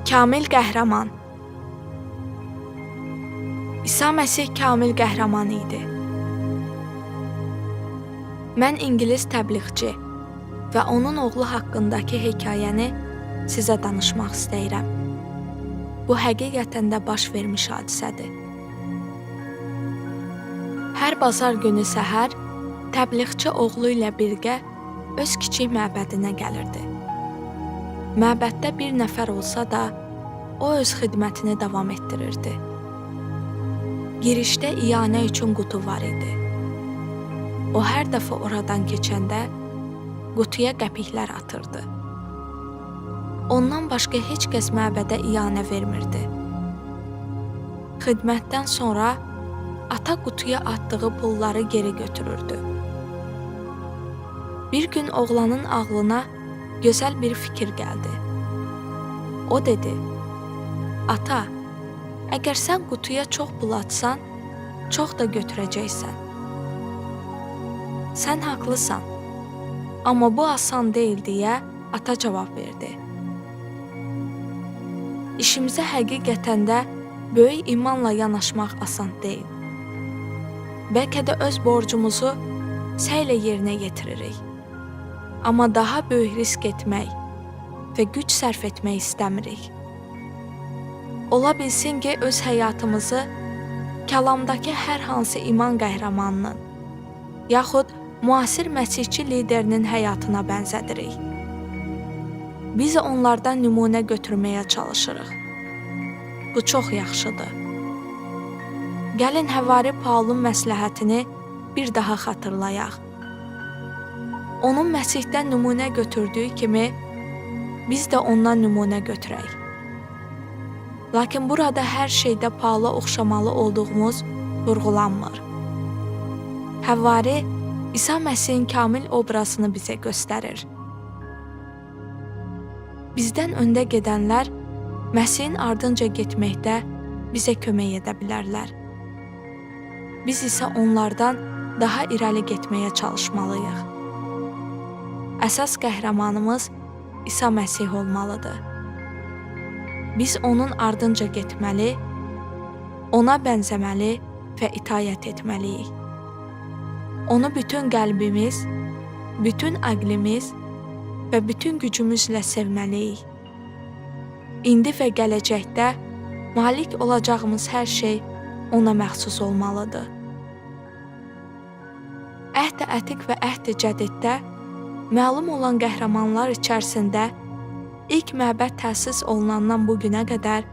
Kamil qəhrəman. İsa Məsih kamil qəhrəman idi. Mən ingilis təbliğçi və onun oğlu haqqındakı hekayəni sizə danışmaq istəyirəm. Bu həqiqətən də baş vermiş hadisədir. Hər bazar günü səhər təbliğçi oğlu ilə birgə öz kiçik məbədinə gəlirdi. Məbəddə bir nəfər olsa da, o öz xidmətini davam etdirirdi. Girişdə iyanə üçün qutu var idi. O hər dəfə oradan keçəndə qutuya qəpiklər atırdı. Ondan başqa heç kəs məbədə iyanə vermirdi. Xidmətdən sonra ata qutuya atdığı pulları geri götürürdü. Bir gün oğlanın ağlına gözəl bir fikir gəldi. O dedi: "Ata, əgər sən qutuya çox pul atsan, çox da götürəcəksən." "Sən haqlısan. Amma bu asan deyil" deyə ata cavab verdi. İşimizə həqiqətən də böyük imanla yanaşmaq asan deyil. Bəlkə də öz borcumuzu səylə yerinə yetiririk. Amma daha böyük risk etmək və güc sərf etmək istəmirik. Ola bilsin ki, öz həyatımızı kəlamdakı hər hansı iman qəhrəmanının, yaxud müasir məsihçi liderinin həyatına bənzədirik. Biz onlardan nümunə götürməyə çalışırıq. Bu çox yaxşıdır. Gəlin Həvari Paulun məsləhətini bir daha xatırlayaq. Onun Məsihdən nümunə götürdüyü kimi biz də ondan nümunə götürək. Lakin burada hər şeydə Paula oxşamalı olduğumuz vurğulanmır. Həvari İsa Məsihin kamil obrazını bizə göstərir. Bizdən öndə gedənlər Məsihin ardınca getməkdə bizə kömək edə bilərlər. Biz isə onlardan daha irəli getməyə çalışmalıyıq. Əsas qəhrəmanımız İsa Məsih olmalıdır. Biz onun ardınca getməli, ona bənzəməli və itaət etməliyik. Onu bütün qəlbimiz, bütün əqlimiz və bütün gücümüzlə sevməliyik. İndi və gələcəkdə malik olacağımız hər şey ona məxsus olmalıdır. Əhd-i Ətiq və Əhd-i Cədiddə məlum olan qəhrəmanlar içərisində ilk məbəd təsis olunandan bu günə qədər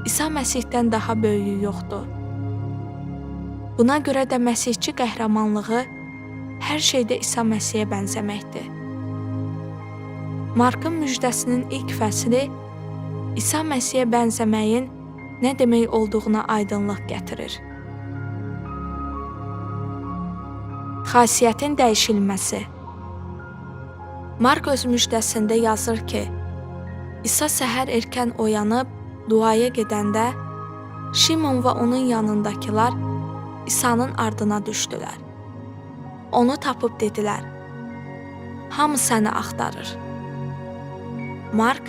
İsa Məsihdən daha böyüyü yoxdur. Buna görə də məsihçi qəhrəmanlığı hər şeydə İsa Məsihə bənzəməkdir. Markın müjdəsinin ilk fəsli İsa Məsihə bənzəməyin nə demək olduğuna aydınlıq gətirir. Xasiyyətin dəyişilməsi. Mark öz müjdəsində yazır ki, İsa səhər erkən oyanıb duaya gedəndə Şimon və onun yanındakılar İsa'nın ardına düşdülər. Onu tapıb dedilər: "Hamı səni axtarır." Mark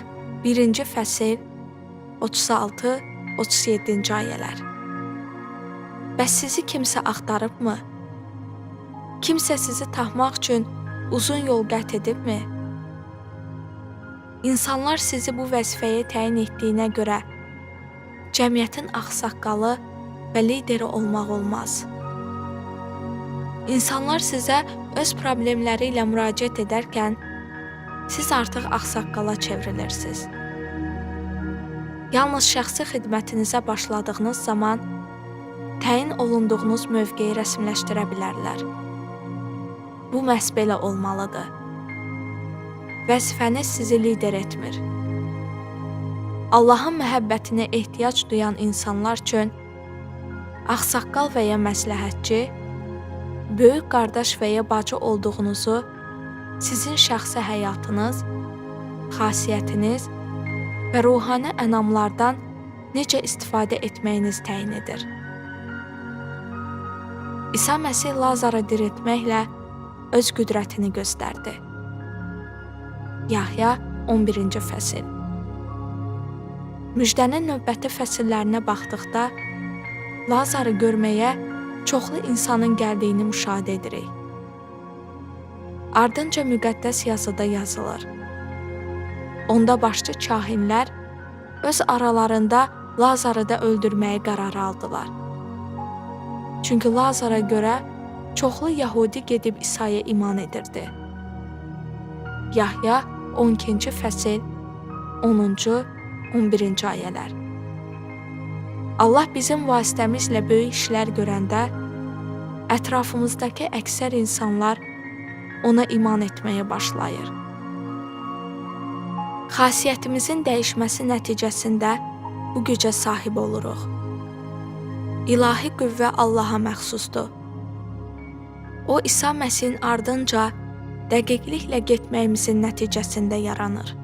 1-ci fəsil 36-37-ci ayələr. Bəs sizi kimsə axtarıbmı? Kimsə sizi tapmaq üçün uzun yol qət edibmi? İnsanlar sizi bu vəzifəyə təyin etdiyinə görə cəmiyyətin ağsaqqalı və lideri olmaq olmaz. İnsanlar sizə öz problemləri ilə müraciət edərkən siz artıq ağsaqqala çevrilirsiniz. Yalnız şəxsi xidmətinizə başladığınız zaman təyin olunduğunuz mövqeyi rəsmiləşdirə bilərlər. Bu məhz belə olmalıdır. Vəzifəniz sizi lider etmir. Allahın məhəbbətinə ehtiyac duyan insanlar üçün ağsaqqal və ya məsləhətçi, böyük qardaş və ya bacı olduğunuzu sizin şəxsi həyatınız, xasiyyətiniz və ruhani ənamlardan necə istifadə etməyiniz təyin edir. İsa Məsih Lazarı diriltməklə öz qüdrətini göstərdi. Yahya 11-ci fəsil. Müjdənin növbəti fəsillərinə baxdıqda Lazarı görməyə çoxlu insanın gəldiyini müşahidə edirik. Ardınca müqəddəs yazıda yazılır. Onda başçı kahinlər öz aralarında Lazarı da öldürməyə qərar aldılar. Çünki Lazara görə çoxlu yəhudi gedib İsaya iman edirdi. Yahya 12-ci fəsil 10-cu, 11-ci ayələr. Allah bizim vasitəmizlə böyük işlər görəndə ətrafımızdakı əksər insanlar ona iman etməyə başlayır. Xasiyyətimizin dəyişməsi nəticəsində bu gücə sahib oluruq. İlahi qüvvə Allaha məxsusdur. O İsa Məsihin ardınca dəqiqliklə getməyimizin nəticəsində yaranır.